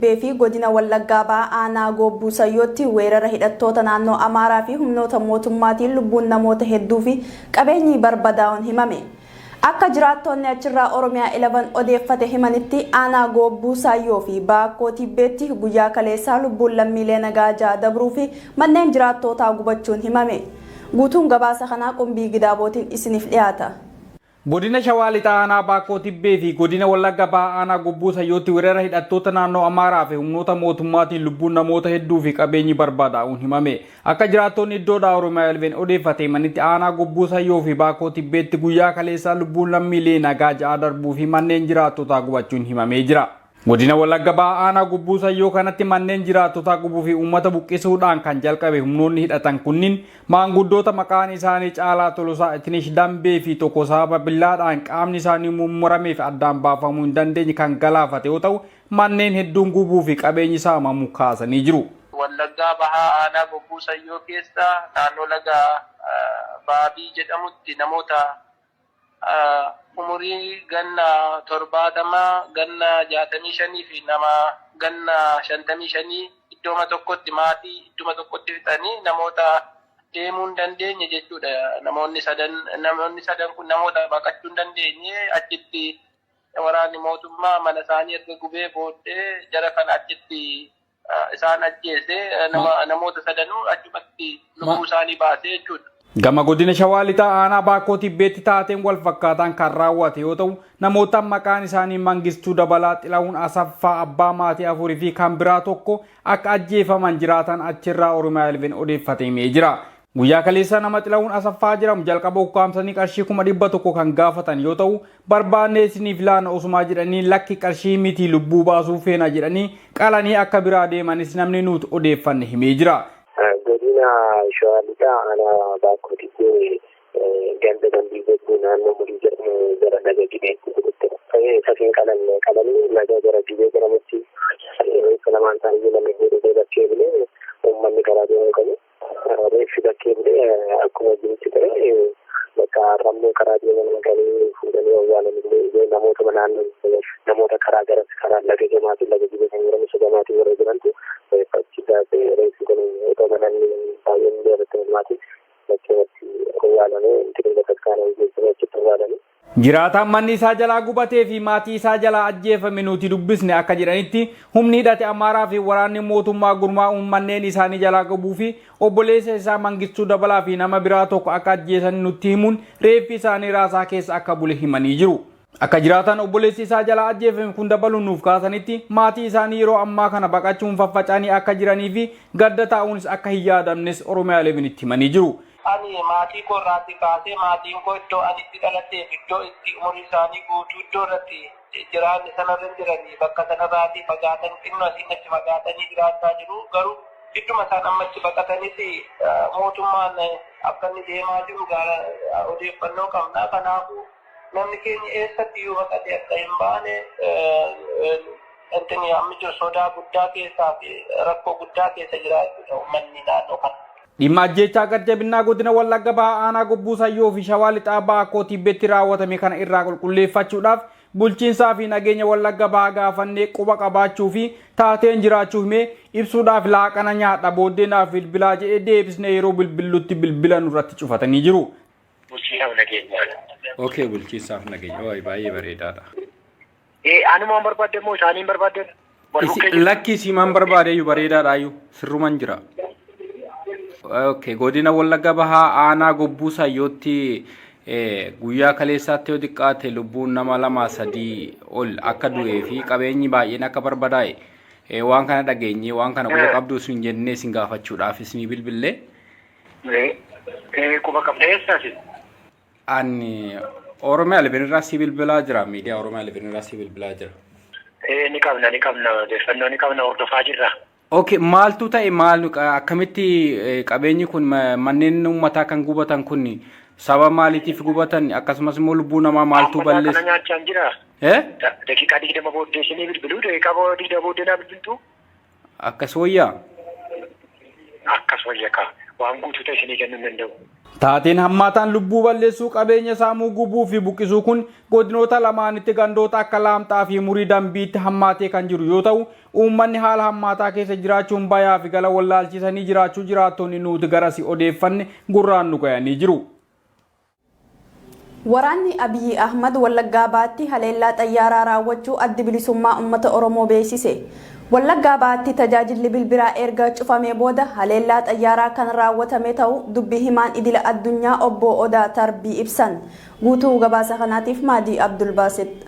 Fi Godina Wallaggaa Bahaa Aanaa Goobbuu Sayyootti weerara hidhattoota naannoo Amaaraa fi humnoota mootummaatiin lubbuun namoota hedduu fi qabeenyi barbadaa'uun himame. Akka jiraattoonni achirraa Oromia 11 odeeffate himanitti Aanaa Goobbuu Saayyoo fi Baakkoo Tibbeetti guyyaa kaleessaa lubbuun lammiilee nagaa 6 dabruu fi manneen jiraattootaa gubachuun himame. Guutuun gabaasa kanaa Qumbii Gidaabootiin isiniif dhiyaata. Godina Shawaa Lixaa Aanaa Baakkoo Tibbee fi Godina Wallagga Bahaa Aanaa Gobbuu Sayyootti weerara hidhattoota naannoo Amaaraa fi humnoota mootummaatiin lubbuun namoota hedduu fi qabeenyi barbaadaa'uun himame. Akka jiraattonni iddoodhaa Oromiyaa 11 odeeffate himanitti Aanaa Gobbuu Sayyoo fi Baakkoo Tibbeetti guyyaa kaleessaa lubbuun lammiilee nagaa 6 darbuu fi manneen jiraattotaa gubachuun himamee jira. Godina Wallagga Bahaa Aanaa Gobbuu Sayyoo kanatti manneen jiraattotaa gubuu fi uummata buqqisuudhaan kan jalqabe humnoonni hidhatan kunniin maanguddoota maqaan isaanii Caalaa Tolosaa, Itinish Dambee fi tokko sababa billaadhaan qaamni isaanii mummuramee fi addaan baafamuu hin dandeenye kan galaafate yoo ta'u manneen hedduun gubuu fi qabeenyi saamamuu kaasanii jiru. Wallaggaa Bahaa Aanaa Gobbuu Sayyoo keessa naannoo laga Baabii jedhamutti namoota umurii ganna 70, ganna 65 fi nama ganna 55 iddooma tokkotti maatii idduma tokkotti fixanii namoota deemuu hin dandeenye jechuudha. Namoonni sadan kun namoota baqachuu hin dandeenye. Achitti waraanni mootummaa mana isaanii erga gubee booddee jara kana achitti isaan ajjeese, namoota sadanuu achumatti lubbuu isaanii baasee jechuudha. Gama godina Shawaa Lixaa Aanaa Baakkoo Tibbeetti taateen wal fakkaataan kan raawwate yoo ta'u namoota maqaan isaanii Mangistuu Dabalaa, Xila'uun Asaffaa abbaa maatii afurii fi kan biraa tokko akka ajjeefaman jiraatan achirraa Oromiyaa 11 odeeffatee himee jira. Guyyaa kaleessaa nama Xila'uun Asaffaa jedhamu jalqaba ukkaamsanii qarshii 100,000 kan gaafatan yoo ta'u barbaannee isiniif laana osumaa jedhanii lakki qarshii miti lubbuu baasuu feena jedhanii qalanii akka biraa deemanis namni nuti odeeffanne himee jira. Godina Shawaa Lixaa Aanaa Baakkoo Tibbee ganda Dambii Gobbuu naannoo Murii jedhamu gara laga Gibeetti godhutti sasiin qalanne qalanni laga gara Gibee jedhamutti reeffa lamaan isaanii namni fuudhee bakkee bulee uummanni karaa deemuu qabu. Reeffi bakkee bulee akkuma jirutti ta'e bakka har'ammoo karaa deeman galii fuudhanii awwaalan illee namoota naannoo namoota karaa gara karaa laga gamaatiin laga Gibee kan jedhamu isa gamaatiin warra jirantu reeffa achi gaasee reeffi kun otoo namni baay'een illee irratti hirmaatiin bakkeewatti awwaalamee intinii bataskaana geessanii achitti awwaalame. Jiraataan manni isaa jalaa gubatee fi maatii isaa jalaa ajjeefame nuti dubbisne akka jedhanitti humni hidhate Amaaraa fi waraanni mootummaa gurmaa'uun manneen isaanii jalaa gubuu fi obboleessa isaa Mangistuu Dabalaa fi nama biraa tokko akka ajjeesan nutti himuun reeffi isaanii raasaa keessa akka bule himanii jiru. Akka jiraataan obboleessi isaa jalaa ajjeefame kun dabaluun nuuf kaasanitti maatii isaanii yeroo ammaa kana baqachuun faffaca'anii akka jiranii fi gadda taa'uunis akka hin yaadamnes Oromiyaa 11tti himanii jiru. Ani maatii koo irraatii kaasee maatiin koo iddoo ani itti dhaladhee fi iddoo itti umurii isaanii guutuu iddoo irratti jiraanne sanarra hin jiranii, bakka sanarraatii fagaatanii xinnoo asiin achi fagaatanii jiraachaa jiru. Garuu idduma isaan amma itti baqatanis mootummaan akka inni deemaa jiru odeeffannoo qabna. Kanaafuu namni keenya eessatti iyyuu baqatee akka hin baane wanti amma jiru sodaa guddaa keessaa fi rakkoo guddaa keessa jira jechuudha uummanni naannoo kana. Dhimma ajjeechaa garjabinnaa godina Wallagga Bahaa Aanaa Gobbuu Sayyoo fi Shawaa Lixaa Baakkoo Tibbeetti raawwatame kana irraa qulqulleeffachuudhaaf bulchiinsaa fi nageenya Wallagga Bahaa gaafannee quba qabaachuu fi taateen jiraachuu himee ibsuudhaaf laaqana nyaadha booddee naaf bilbilaa jedhee deebisnee yeroo bilbillutti bilbila nurratti cufatanii jiru. Bulchiinsaaf nageenya. Okay, bulchiinsaaf nageenya. Waay, baay'ee bareedaadha. Anumaan barbaadde immoo isaaniin barbaadde? Wal bukkee jiru. Lakki siimaan barbaadeeyyuu bareedaadhaayyuu sirruman jira. Okay, godina Wallagga Bahaa Aanaa Gobbuu Sayyootti guyyaa kaleessaatti yoo xiqqaate lubbuun nama lama sadii ol akka du'ee fi qabeenyi baay'een akka barbadaa'e waan kana dhageenye waan kana quba qabdu isin jennee isin gaafachuudhaaf isinii bilbillee. Quba qabda, eessaati? Ani Oromiyaa 11 irraa si bilbilaa jira. Miidiyaa Oromiyaa 11 irraa si bilbilaa jira. Ni qabna, odeeffannoo ni qabna, hordofaa jirra. Okay, maaltu ta'e, maal akkamitti qabeenyi kun manneen uummataa kan gubatan kun sababa maaliitiif gubatan, akkasumas immoo lubbuu namaa maaltu Amma kana balleesse? nyaachaa hin jira. Eh? Daqiiqaa 20 booddee isinii bilbiluu, daqiiqaa 20 booddee naa bilbiltu. Akkas wayyaa? Akkas wayya kaa. Waan guutuu ta'e isinii kennuu hin danda'u. Taateen hammaataan lubbuu balleessuu, qabeenya saamuu, gubuu fi buqqisuu kun godinoota lamaanitti gandoota akka Laamxaa fi Murii Dambiitti hammaatee kan jiru yoo ta'u, uummanni haala hammaataa keessa jiraachuun bayaa fi gala wallaalchisanii jiraachuu jiraattonni nuti garasi odeeffanne gurraan nu gayanii jiru. Waraanni Abiyyi Ahmad Wallaggaa Bahaatti haleellaa xayyaaraa raawwachuu Addi Bilisummaa Uummata Oromoo beeksise. Wallaggaa Bahaatti tajaajilli bilbilaa erga cufamee booda haleellaa xayyaaraa kan raawwatame ta'uu dubbi himaan idila addunyaa obbo Odaa Tarbii ibsan. Guutuu gabaasa kanaatiif Maadii Abdulbaasit.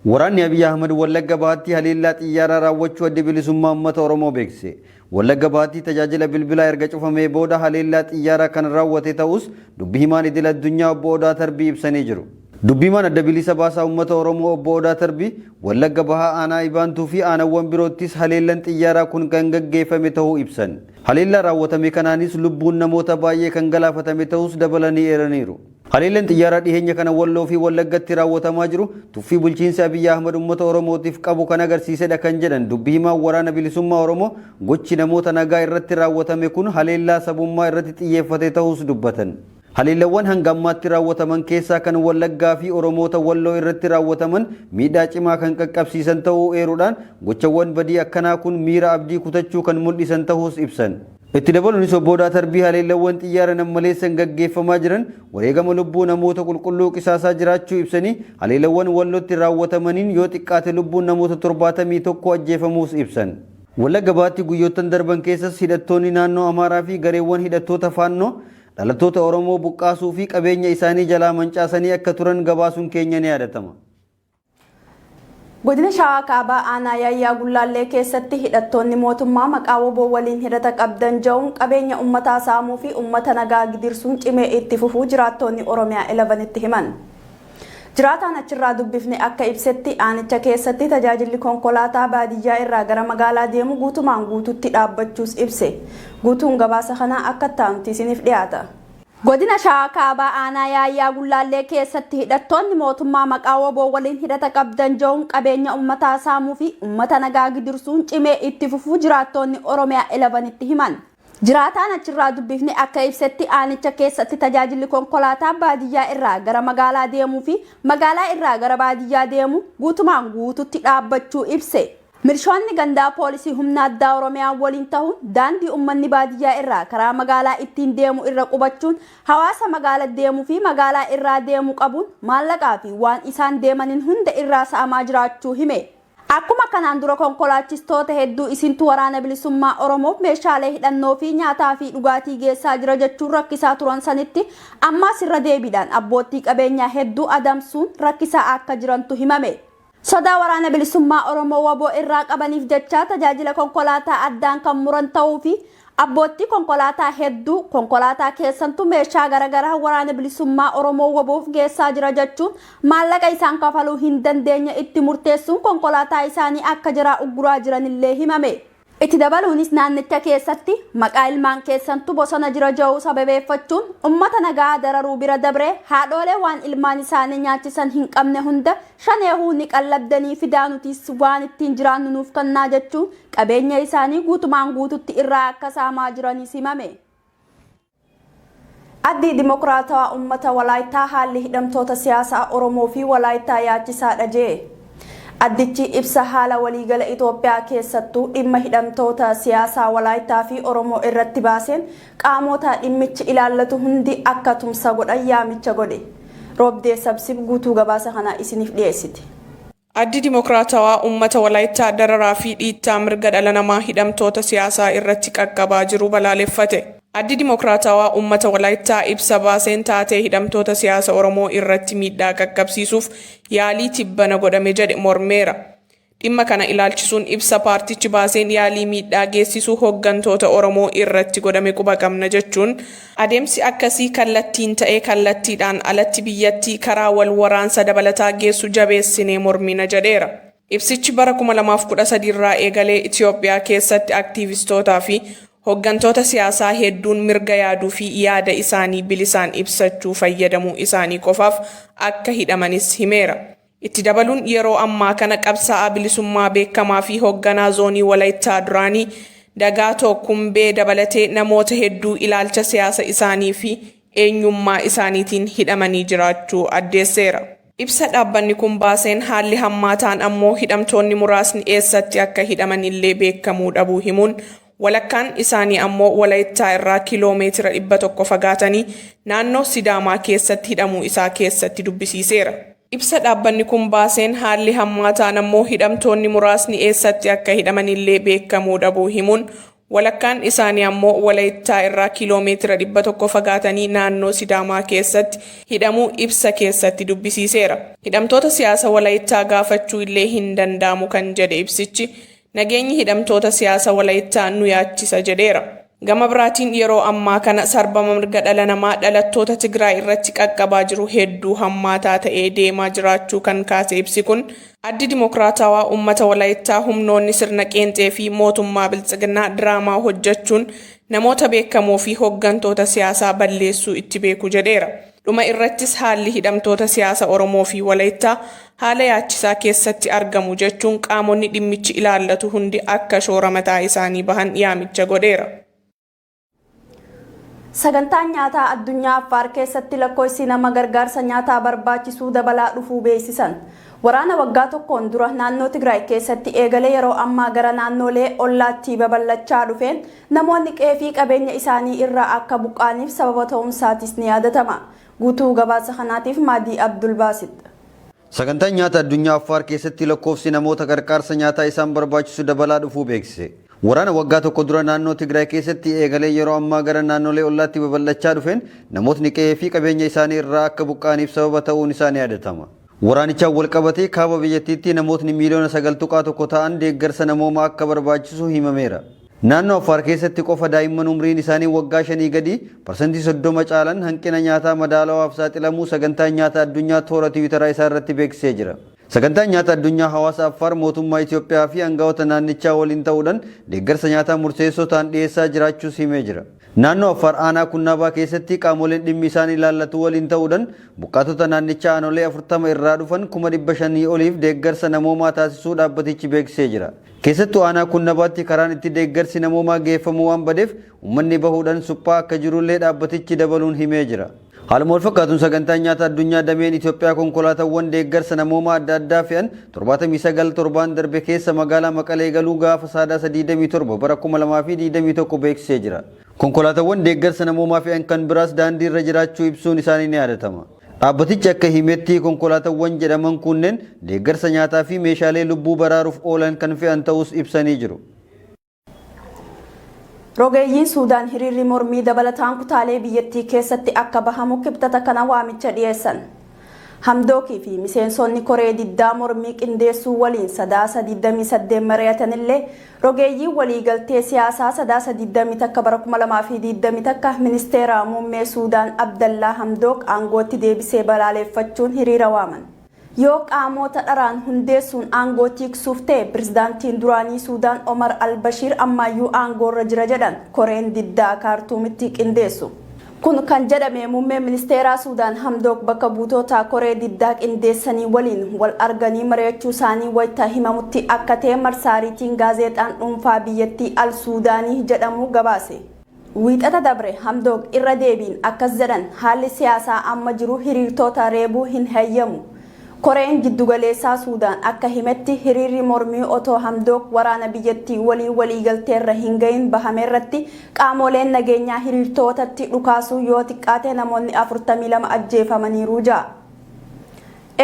Waraanni Abiy Ahmad Wallagga Bahaatti haleellaa xiyyaaraa raawwachuu Addi Bilisummaa Uummata Oromoo beeksise. Wallagga Bahaatti tajaajila bilbilaa erga cufamee booda haleellaa xiyyaaraa kan raawwate ta'us dubbi himaan idil addunyaa obbo Odaa Tarbii ibsanii jiru. Dubbi himaan Adda Bilisa Baasaa Uummata Oromoo obbo Odaa Tarbii Wallagga Bahaa aanaa Ibaantuu fi aanawwan biroottis haleellan xiyyaaraa kun kan gaggeeffame ta'uu ibsan. Haleellaa raawwatame kanaanis lubbuun namoota baay'ee kan galaafatame ta'uus dabalanii eeraniiru. Haleellan xiyyaaraa dhiheenya kana Walloo fi Wallaggatti raawwatamaa jiru tuffii bulchiinsi Abiy Ahmad uummata Oromootiif qabu kan agarsiisedha kan jedhan dubbi himaan Waraana Bilisummaa Oromoo gochi namoota nagaa irratti raawwatame kun haleellaa sabummaa irratti xiyyeeffate ta'uus dubbatan. Haleellawwan hanga ammaatti raawwataman keessaa kan Wallaggaa fi Oromoota Walloo irratti raawwataman miidhaa cimaa kan qaqqabsiisan ta'uu eeruudhaan, gochawwan badii akkanaa kun miira abdii kutachuu kan mul'isan tahuus ibsan. Itti dabaluunis Obbo Odaa Tarbii haleellawwan xiyyaara nam-maleessan gaggeeffamaa jiran wareegama lubbuu namoota qulqulluu qisaasaa jiraachuu ibsanii, haleelawwan Wallotti raawwatamaniin yoo xiqqaate lubbuun namoota 71 ajjeefamuus ibsan. Wallagga Bahaatti guyyoottan darban keessas hidhattoonni naannoo Amaaraa fi gareewwan hidhattoota Faannoo Dhalattoota Oromoo buqqaasuu fi qabeenya isaanii jalaa mancaasanii akka turan gabaasuun keenya ni yaadatama. Godina Shawaa Kaabaa Aanaa Yaayyaa Gullaallee keessatti hidhattoonni mootummaa maqaa wbo waliin hidhata qabdan ja'uun qabeenya ummataa saamuu fi ummata nagaa gidirsuun cimee itti fufuu jiraattoonni Oromia 11tti himan. Jiraataan achirraa dubbifne akka ibsetti aanicha keessatti tajaajilli konkolaataa baadiyyaa irraa gara magaalaa deemu guutumaan guututti dhaabbachuus ibse. Guutuun gabaasa kanaa akka itti aanutti isiniif dhiyaata. Godina Shawaa Kaabaa Aanaa Yaayyaa Gullaallee keessatti hidhattoonni mootummaa maqaa wbo waliin hidhata qabdan ja'uun qabeenya ummataa saamuu fi ummata nagaa gidirsuun cimee itti fufuu jiraattoonni Oromia 11tti himan. Jiraataan achirraa dubbifne akka ibsetti aanicha keessatti tajaajilli konkolaataa baadiyyaa irraa gara magaalaa deemuu fi magaalaa irraa gara baadiyyaa deemu guutumaan guututti dhaabbachuu ibse. Milishoonni gandaa poolisii humna addaa Oromiyaa waliin tahuun daandii ummanni baadiyyaa irraa karaa magaalaa ittiin deemu irra qubachuun hawaasa magaala deemuu fi magaalaa irraa deemu qabuun maallaqaa fi waan isaan deemanin hunda irraa sa'amaa jiraachuu hime. Akkuma kanaan dura konkolaachistoota hedduu isintu Waraana Bilisummaa Oromoof meeshaalee hidhannoo fi nyaataa fi dhugaatii geessaa jira jechuun rakkisaa turan sanitti ammaas irra deebiidhaan abboottii qabeenyaa hedduu adamsuun rakkisaa akka jirantu himame. Sodaa Waraana Bilisummaa Oromoo wbo irraa qabaniif jecha tajaajila konkolaataa addaan kan muran ta'uu fi Abboottii konkolaataa hedduu konkolaataa keessantu meeshaa garagaraa Waraana Bilisummaa Oromoo WBOf geessaa jira jechuun maallaqa isaan kafaluu hin dandeenye itti murteessuun konkolaataa isaanii akka jaraa ugguraa jiranillee himame. Itti dabaluunis naannicha keessatti maqaa ilmaan keessantu bosona jira ja'u sababeeffachuun ummata nagaa dararuu bira dabree haadhoolee waan ilmaan isaanii nyaachisan hin qabne hunda shaneehuu ni qallabdanii fidaa nutiis waan ittiin jiraannu nuuf kannaa jechuun qabeenya isaanii guutumaan guututti irraa akka saamaa jiranis himame. Addi Dimokiraatawaa Ummata Walaayittaa haalli hidhamtoota siyaasaa Oromoo fi Walaayittaa yaachisaadha je'e. Addichi ibsa haala waliigala Itoophiyaa keessattuu dhimma hidhamtoota siyaasaa Walaayittaa fi Oromoo irratti baaseen qaamoota dhimmichi ilaallatu hundi akka tumsa godhan yaamicha godhe. Roobdee Sabsib guutuu gabaasa kanaa isiniif dhiyeessiti. Addi Dimokiraatawaa Ummata Walaayittaa dararaa fi dhiittaa mirga dhala namaa hidhamtoota siyaasaa irratti qaqqabaa jiru balaaleffate. Addi Dimokiraatawaa Ummata Walaayittaa ibsa baaseen taatee hidhamtoota siyaasa Oromoo irratti miidhaa qaqqabsiisuuf yaalii tibbana godhame jedhe mormeera. Dhimma kana ilaalchisuun ibsa paartichi baaseen yaalii miidhaa geessisuu hoggantoota Oromoo irratti godhame quba qabna jechuun, adeemsi akkasii kallattiin ta'ee kallattiidhaan alatti biyyattii karaa wal waraansa dabalataa geessu jabeessinee mormina jedheera. Ibsichi bara 2013 irraa eegalee Itoophiyaa keessatti aktiivistootaa fi hoggantoota siyaasaa hedduun mirga yaaduu fi yaada isaanii bilisaan ibsachuu fayyadamuu isaanii qofaaf akka hidhamanis himeera. Itti dabaluun yeroo ammaa kana qabsaa'aa bilisummaa beekamaa fi hoogganaa zoonii Walayittaa duraanii Dagaatoo Kumbee dabalatee namoota hedduu ilaalcha siyaasa isaanii fi eenyummaa isaaniitiin hidhamanii jiraachuu addeesseera. Ibsa dhaabbanni kun baaseen haalli hammaataan ammoo hidhamtoonni muraasni eessatti akka hidhaman illee beekamuu dhabuu himuun, walakkaan isaanii ammoo Walayittaa irraa kiiloomeetira 100 fagaatanii naannoo Sidaamaa keessatti hidhamuu isaa keessatti dubbisiiseera. Ibsa dhaabbanni kun baaseen haalli hammaataan ammoo hidhamtoonni muraasni eessatti akka hidhaman illee beekamuu dhabuu himuun, walakkaan isaanii ammoo Walayittaa irraa kiiloomeetira 100 fagaatanii naannoo Sidaamaa keessatti hidhamuu ibsa keessatti dubbisiiseera. Hidhamtoota siyaasa Walayittaa gaafachuu illee hin danda'amu kan jedhe ibsichi, nageenyi hidhamtoota siyaasa Walayittaa nu yaachisa jedheera. Gama biraatiin yeroo ammaa kana sarbama mirga dhala namaa dhalattoota Tigraay irratti qaqqabaa jiru hedduu hammaataa ta'ee deemaa jiraachuu kan kaase ibsi kun, Addi Dimokiraatawaa Uummata Walayittaa humnoonni sirna qeenxee fi mootummaa Biltsiginnaa diraamaa hojjechuun namoota beekamoo fi hooggantoota siyaasaa balleessuu itti beeku jedheera. Dhuma irrattis haalli hidhamtoota siyaasa Oromoo fi Walayittaa haala yaachisaa keessatti argamu jechuun qaamonni dhimmichi ilaallatu hundi akka shoora mataa isaanii bahan yaamicha godheera. Sagantaan nyaataa addunyaa Affaar keessatti lakkoofsi nama gargaarsa nyaataa barbaachisuu dabalaa dhufuu beeksisan. Waraana waggaa tokkoon dura naannoo Tigraay keessatti eegalee yeroo ammaa gara naannolee ollaatti babal'achaa dhufeen namoonni qe'ee fi qabeenya isaanii irraa akka buqqaaniif sababa ta'uunsaatis ni yaadatama. Guutuu gabaasa kanaatiif Maadii Abdul Baasit. Sagantaan nyaata addunyaa Affaar keessatti lakkoofsi namoota gargaarsa nyaataa isaan barbaachisu dabalaa dhufuu beeksise. Waraana waggaa tokko dura naannoo Tigraay keessatti eegalee yeroo ammaa gara naannolee ollaatti babal'achaa dhufeen namootni qe'ee fi qabeenya isaanii irraa akka buqqa'aniif sababa ta'uun isaa ni yaadatama. Waraanichaan wal qabatee kaaba biyyattiitti namootni miiliyoona 9.1 ta'an deeggarsa namoomaa akka barbaachisu himameera. Naannoo Affaar keessatti qofa daa'imman umriin isaanii waggaa 5 gadi 30% caalan hanqina nyaataa madaalawaaf saaxilamuu sagantaan nyaata addunyaa toora tiwiitaraa isaa irratti beeksisee jira. Sagantaan nyaata addunyaa hawaasa Affaar, mootummaa Itoophiyaa fi aangawoota naannichaa waliin ta'uudhaan deeggarsa nyaataa murteessoo ta'an dhiyeessaa jiraachuus himee jira. Naannoo Affaar aanaa Kunnaabaa keessatti qaamoleen dhimmi isaan ilaallatu waliin ta'uudhaan buqqaatota naannichaa aanolee 40 irraa dhufan 500,000 oliif deeggarsa namoomaa taasisuu dhaabbatichi beeksisee jira. Keessattuu aanaa Kunnabaatti karaan itti deeggarsi namoomaa geeffamu waan badeef uummanni bahuudhaan suphaa akka jirullee dhaabbatichi dabaluun himee jira. Haaluma wal fakkaatuun sagantaan nyaata addunyaa dameen Itoophiyaa konkolaataawwan deeggarsa namoomaa adda addaa fe'an 79 torbaan darbe keessa magaalaa Maqalee galuu gaafa Sadaasa 27 bara 2021 beeksisee jira. Konkolaataawwan deeggarsa namoomaa fe'an kan biraas daandii irra jiraachuu ibsuun isaanii ni yaadatama. Dhaabbatichi akka himetti konkolaataawwan jedhaman kunneen deeggarsa nyaataa fi meeshaalee lubbuu baraaruuf oolan kan fe'an ta'us ibsanii jiru. Rogeeyyiin Suudaan hiriirri mormii dabalataan kutaalee biyyattii keessatti akka bahamu Kibxata kana waamicha dhiyeessan. Hamdookii fi miseensonni koree diddaa mormii qindeessuu waliin Sadaasa 28 mari'atanillee, rogeeyyiin waliigaltee siyaasaa Sadaasa 21 bara 2021 ministeera muummee Suudaan Abdallaa Hamdook aangootti deebisee balaaleffachuun hiriira waaman. Yoo qaamota dharaan hundeessuun aangoo tiiksuuf ta'e, pirezidaantiin duraanii Suudaan Omar al-Bashiir ammaayyuu aangoorra jira jedhan koreen diddaa Kaartuumitti qindeessu. Kun kan jedhame muummeen ministeeraa Suudaan Hamdook bakka buutota koree diddaa qindeessanii waliin wal arganii mari'achuu isaanii wayita himamutti akka ta'e marsaariitiin gaazexaan dhuunfaa biyyattii Al Suudaanii jedhamu gabaase. Wiixata dabre Hamdook irra deebiin akkas jedhan: haalli siyaasaa amma jiru hiriirtoota reebuu hin hayyamu. Koreen jiddugaleessaa Suudaan akka himetti hiriirri mormii otoo Hamdook waraana biyyattii waliin waliigalteerra hin gahin bahamerratti qaamoleen nageenyaa hiriirtootatti dhukaasuu yoo xiqqaate namoonni 42 ajjeefamaniiru ja'a.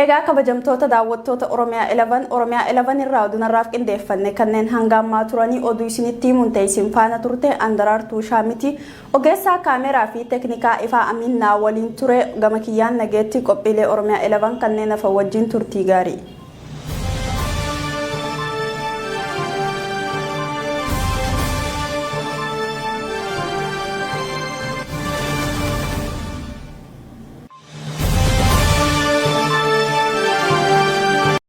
Egaa kabajamtoota daawwattoota Oromiyaa 11, Oromiyaa 11 irraa oduu narraaf qindeeffanne kanneen hanga ammaa turanii. Oduu isinitti himuun ta'e isin faana turte Andaraartuu Shaamiti, ogeessaa kaameraa fi teknikaa Ifaa Aminnaa waliin ture. Gama kiyyaan nageetti, qophiilee Oromiyaa 11 kanneen hafan wajjin turtii gaarii.